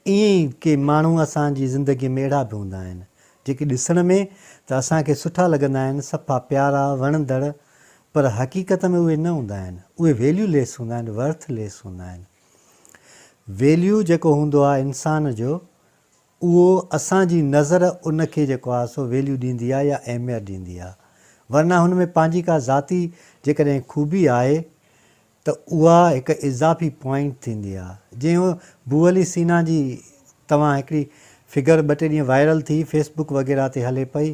ائين ئي ڪي ماڻهو اسان جي زندگيء ۾ اهڙا به هوندا آهن، جيڪي ڏسڻ ۾ ته اسان کي سٺا لڳندا آهن، صفا پيارا، وڻندڙ، پر حقيقت ۾ اهي نه هوندا آهن. اهي ويليو ليس هوندا آهن، ورٿ ليس هوندا آهن. ويليو جيڪو هوندو آهي انسان جو، اهو اسان جي نظر ان کي جيڪو آهي سو ويليو ڏيندي آهي يا اهميت ڏيندي آهي. ورنه هن ۾ پنهنجي ڪا ذاتي جيڪڏهن خوبي آهي ته اها هڪ اضافي پوائنٽ ٿيندي آ. جيئن بو علي سينا جي توهان هڪڙي فگر ٻه ٽي ڏينهن وائرل ٿي فيس بڪ وغيره تي هلي پئي.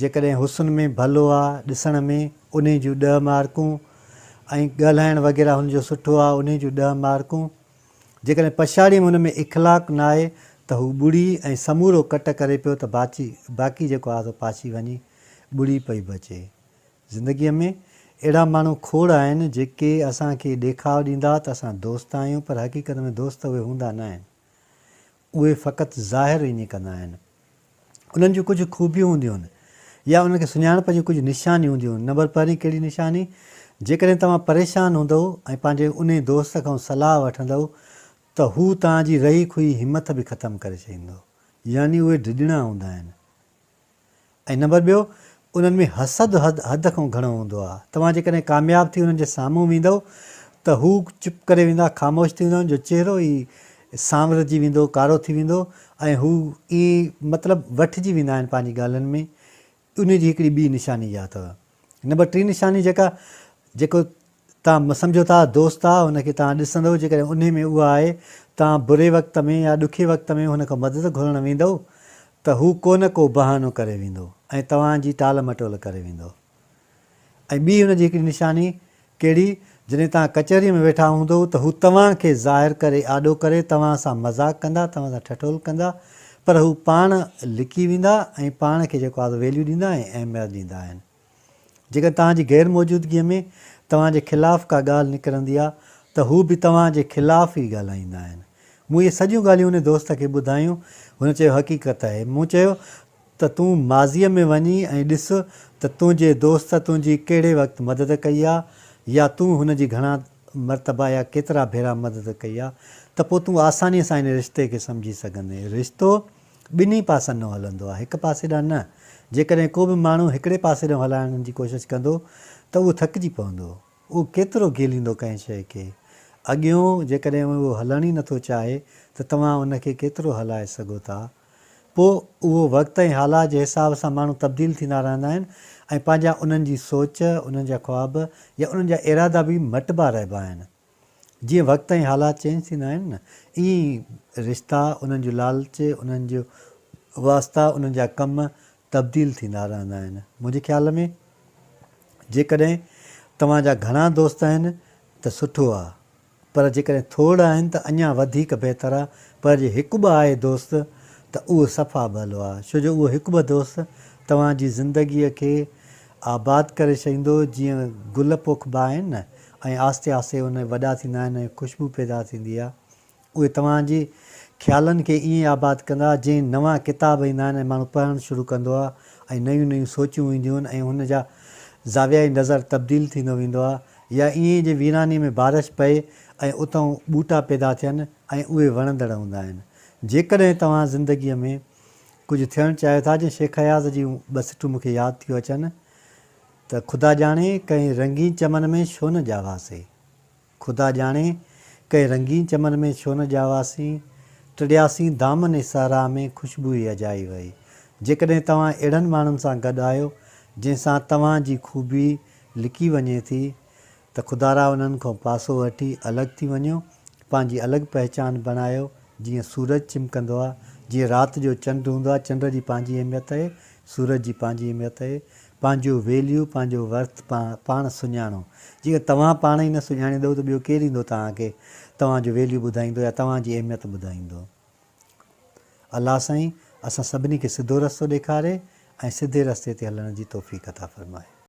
جيڪڏهن حسن ۾ ڀلو آ ڏسڻ ۾ انهي جون ڏهه مارڪون ۽ ڳالهائڻ وغيره هن جو سٺو آ انهي جون ڏهه مارڪون. جيڪڏهن پڇاڙي ۾ هن ۾ اخلاق ناهي ته هو ٻڙي ۽ سمورو ڪٽ ڪري پيو ته باقي جيڪو آ سو پاڇي وڃي ٻڙي پئي بچي. زندگيء ۾ اهڙا ماڻهو کوڙ آهن جيڪي اسان کي ڏيکاء ڏيندا ته اسان دوست آهيون پر حقيقت ۾ دوست اهي هوندا ناهن. اهي فقط ظاهر ائين ڪندا آهن. انهن جون ڪجهه خوبيون هونديون آهن يا انهن کي سڃاڻپ جون ڪجهه نشانيون هونديون آهن. نمبر پهرين ڪهڙي نشاني؟ جيڪڏهن توهان پريشان هوندؤ ۽ پنهنجي انهي دوست کان صلاح وٺندؤ ته هو توهان جي رهي کهي همٿ به ختم ڪري ڇڏيندو. يعني اهي ڊڄڻا هوندا آهن. ۽ نمبر ٻيو انهن ۾ حسد حد کان گهڻو هوندو آهي. توهان جيڪڏهن ڪامياب ٿي انهن جي سامهون ويندؤ ته هو چپ ڪري ويندا، خاموش ٿي ويندا، انهن جو چهرو ئي سانورجي ويندو، ڪارو ٿي ويندو ۽ هو ائين مطلب وٺجي ويندا آهن پنهنجي ڳالهين ۾. انهي جي هڪڙي ٻي نشاني اها اٿو. نمبر ٽين نشاني جيڪا جيڪو توهان سمجهو ٿا دوست آ هن کي توهان ڏسندؤ جيڪڏهن انهي ۾ اها آهي توهان بري وقت ۾ يا ڏکي وقت ۾ هن کان مدد گهرڻ ويندؤ ته هو ڪو نه ڪو بهانو ڪري ويندو ۽ توهان جي ٽال مٽول ڪري ويندو ۽ ٻي هن جي هڪڙي نشاني ڪهڙي جڏهن توهان ڪچهري ۾ ويٺا هوندؤ ته هو توهان کي ظاهر ڪري آڏو ڪري توهان سان مذاق ڪندا توهان سان ٺٺول ڪندا پر هو پاڻ لڪي ويندا ۽ پاڻ کي جيڪو آ سو ويليو ڏيندا ۽ اهميت ڏيندا آهن. جيڪڏهن توهان جي غير موجودگيء ۾ توهان جي خلاف ڪا ڳالهه نڪرندي آهي ته هو به توهان جي خلاف ئي ڳالهائيندا آهن. مون اهي سڄيون ڳالهيون ان دوست کي ٻڌايون. هن چيو حقيقت آهي. مون چيو ته تون ماضيء ۾ وڃي ۽ ڏس ته تنهنجي دوست تنهنجي ڪهڙي وقت مدد ڪئي آهي يا تون هن جي گهڻا مرتبا يا ڪيترا ڀيرا مدد ڪئي آهي ته پوء تون آسانيء سان ان رشتي کي سمجهي سگهندين. رشتو ٻنهي پاسن ڏانهن هلندو آهي، هڪ پاسي ڏانهن نه. جيڪڏهن ڪو به ماڻهو هڪڙي پاسي ڏانهن هلائڻ جي ڪوشش ڪندو ته اهو ٿڪجي پوندو. اهو ڪيترو گهيليندو ڪنهن شيء کي. اڳيون جيڪڏهن اهو هلڻ ئي نٿو چاهي ته توهان ان کي ڪيترو هلائي سگهو ٿا. پوء اهو وقت ۽ حالات جي حساب سان ماڻهو تبديل ٿيندا رهندا آهن ۽ پنهنجا انهن جي سوچ، انهن جا خواب يا انهن جا ارادا به مٽبا رهبا آهن. جيئن وقت ۽ حالات چينج ٿيندا آهن نه ائين ئي رشتا، انهن جو لالچ، انهن جو واسطا، انهن جا ڪم تبديل ٿيندا رهندا آهن. منهنجي خيال ۾ جيڪڏهن توهان جا گهڻا دوست آهن ته سٺو آ پر جيڪڏهن ٿورڙا آهن ته اڃا وڌيڪ بهتر آ پر جي هڪ ٻه آهي دوست ته اهو صفا ڀلو آ ڇو جو اهو هڪ ٻه دوست توهان جي زندگيء کي آباد ڪري ڇڏيندو جيئن گل پوکبا آهن نه ۽ آهستي آهستي ان وڏا ٿيندا آهن ۽ خوشبو پيدا ٿيندي آهي. اهي توهان جي خيالن کي ائين آباد ڪندا جئين نوان ڪتاب ايندا آهن ۽ ماڻهو پڙهڻ شروع ڪندو آهي ۽ نيون نيون سوچون اينديون آهن ۽ هن جا زاويائي نظر تبديل ٿيندو ويندو آهي يا ائين جي ويراني ۾ بارش پئي ۽ اتئون ٻوٽا پيدا ٿين ۽ اهي وڻندڙ هوندا آهن. جيڪڏهن توهان زندگيء ۾ ڪجهه ٿيڻ چاهيو ٿا جيئن شيخ اياز جون ٻه سٽون مون کي ياد ٿيون اچن. ته خدا ڄاڻي ڪنهن رنگين چمن ۾ ڇو نه ڄاواسين خدا ڄاڻي ڪنهن رنگين چمن ۾ ڇو نه ڄاواسين ٽڙياسين دامن صحرا ۾ خوشبو ئي اجائي وئي جيڪڏهن توهان اهڙن ماڻهن سان گڏ آهيو جنهن سان توهان جي خوبي لڪي وڃي ٿي ته خدارا انهن کان پاسو وٺي الڳ ٿي وڃو، پنهنجي الڳ پهچان بڻايو، جيئن سورج چمڪندو آ، جيئن رات جو چنڊ هوندو آ، چنڊ جي پنهنجي اهميت اهي، سورج جي پنهنجي اهميت اهي، پنهنجو ويليو، پنهنجو ورٿ پاڻ سڃاڻو، جيڪڏهن توهان پاڻ ئي نه سڃاڻيندؤ ته ٻيو ڪير ايندو توهان کي توهان جو ويليو ٻڌائيندو يا توهان جي اهميت ٻڌائيندو. الله سائين اسان سڀني کي سڌو رستو ڏيکاري ۽ سڌي رستي تي هلڻ جي توفيق عطا فرمائي.